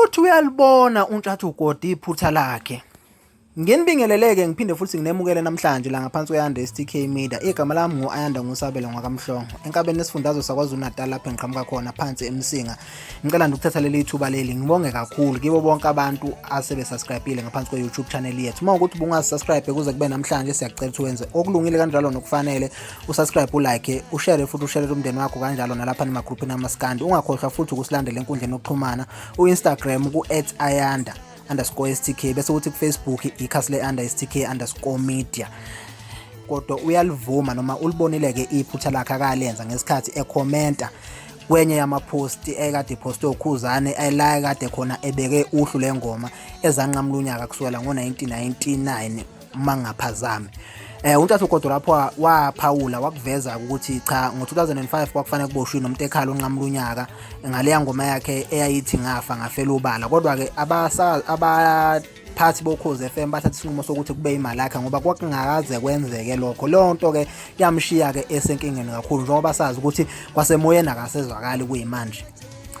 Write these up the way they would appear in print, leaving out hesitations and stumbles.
Uthi uyalibona uNtshatha ugodi iphutha lakhe. Nginibingeleleke ngiphinde futhi nginemukele namhlanje la ngaphansi kwe-Ayanda STK Media. Igama lami ngu-Ayanda Ngusabela ngwakamhlongo. Enkabeni esifundazwe saKwaZulu-Natal lapho engiqhamuka khona phansi eMsinga. Ngicela nje ukuthatha leli thuba leli ngibonge kakhulu kibo bonke abantu asebe-subscribe-ile ngaphansi kwe-YouTube channel yethu. Uma ukuthi ubungasubscribe kuze kube namhlanje siyakucela ukuthi wenze okulungile kanjalo nokufanele usubscribe, ulike, ushare futhi usharele umndeni wakho kanjalo nalapha emagruphini amaskandi. Ungakhohlwa futhi ukusilandela enkundleni yokuxhumana u-Instagram ku-@ayanda underscore stk bese kuthi kufacebook ikhasi le-under stk underscore media. Kodwa uyalivuma noma ulibonile-ke iphutha lakhe akalenza ngesikhathi ekhomenta kwenye yamaphosti ekade iphoste uKhuzane la ekade khona ebeke uhlu lengoma ezanqamula unyaka kusukela ngo-1999 uma ngingaphazami. UNtathu Godo lapho waphawula wakuveza ukuthi cha ngo-2005 kwakufanele kuboshwe noMtekhala onqamula unyaka ngaleya ngoma yakhe eyayithi ngafa ngafela ubala, kodwa-ke abaphathi boKhozi FM bathatha isinqumo sokuthi kube imalakhe ngoba kwakungakaze kwenzeke lokho. Leyo nto-ke yamshiya-ke esenkingeni kakhulu njengoba sazi ukuthi kwasemoyeni akasezwakali kuyimanje.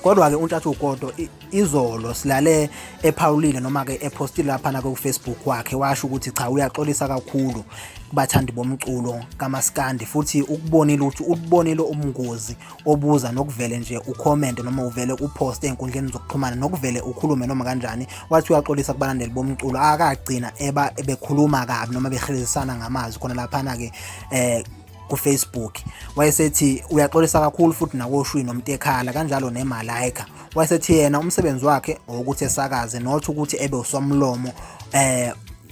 Kodwa-ke uNtshathu Godo izolo silale ephawulile noma-ke ephostile laphana ku-Facebook wakhe washo ukuthi cha uyaxolisa kakhulu kubathandi bomculo kamaskandi futhi ukubonile ukuthi ubonile umngozi obuza nokuvele nje ucomment noma uvele uposte ey'nkundleni zokuxhumana nokuvele ukhulume noma kanjani. Wathi uyaxolisa kubalandeli bomculo akagcina eba bekhuluma kabi noma behelezisana ngamazwi khona laphana-ke kuFacebook. Wayesethi uyaxolisa kakhulu futhi nakoshwi noMtekhala kanjalo neMalaika. Wayesethi yena umsebenzi wakhe ukuthi esakaze not ukuthi ebe usomlomo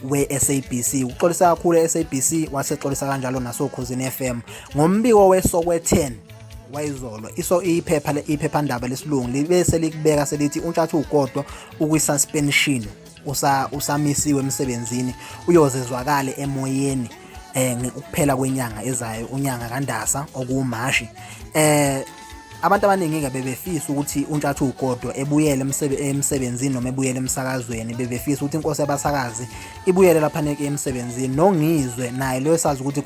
we-SABC. Uxolisa kakhulu e-SABC wasexolisa kanjalo nasoKhozini FM ngombiko weSokwe 10 wayizolo. Iso iphepha iphephandaba lesilungu libe selikubeka selithi uNtshathu uGodo ukwi-suspension, usamisiwe emsebenzini, uyoze zwakale emoyeni ukuphela kwenyanga ezayo, unyanga kaNdasa okuwuMashi. Abantu abaningi-ke bebefisa ukuthi uNtshathu uGodo ebuyele emsebenzini noma ebuyele emsakazweni, bebefisa ukuthi inkosi yabasakazi ibuyele laphana-ke emsebenzini. Nongizwe naye lo esazi ukuthi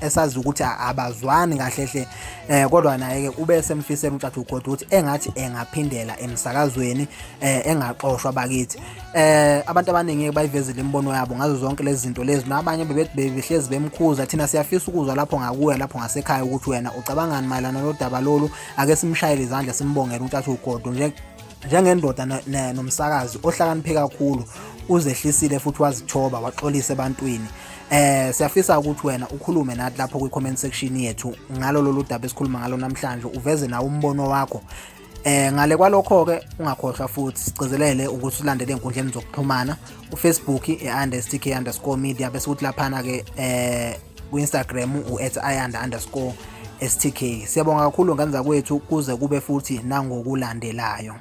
esazi ukuthi abazwani kahle hle, kodwa naye-ke ube esemfisela uNtshathu uGodo ukuthi engathi engaphindela emsakazweni, engaxoshwa bakithi. Abantu abaningi bayivezile imibono yabo ngazo zonke lezi zinto lezi, nabanye bebehlezi bemkhuza. Thina siyafisa ukuzwa lapho ngakuya lapho ngasekhaya ukuthi wena ucabangani mayelana nodaba lolu. Ake simshayele izandla simbongele uNtshathu uGodo njengendoda nomsakazi ohlakaniphe kakhulu, uzehlisile futhi wazithoba waxolisa ebantwini. Siyafisa ukuthi wena ukhulume nathi lapho kwi-comment section yethu ngalo lolu daba esikhuluma ngalo namhlanje, uveze nawe umbono wakho. Ngale kwalokho ke ungakhohlwa futhi sigcizelele ukuthi ulandele ey'nkundleni zokuxhumana uFacebook i-_stk underscore media, bese kuthi laphana ke ku-Instagram u@ayanda_stk. Siyabonga kakhulu ngane zakwethu kuze kube futhi nangokulandelayo.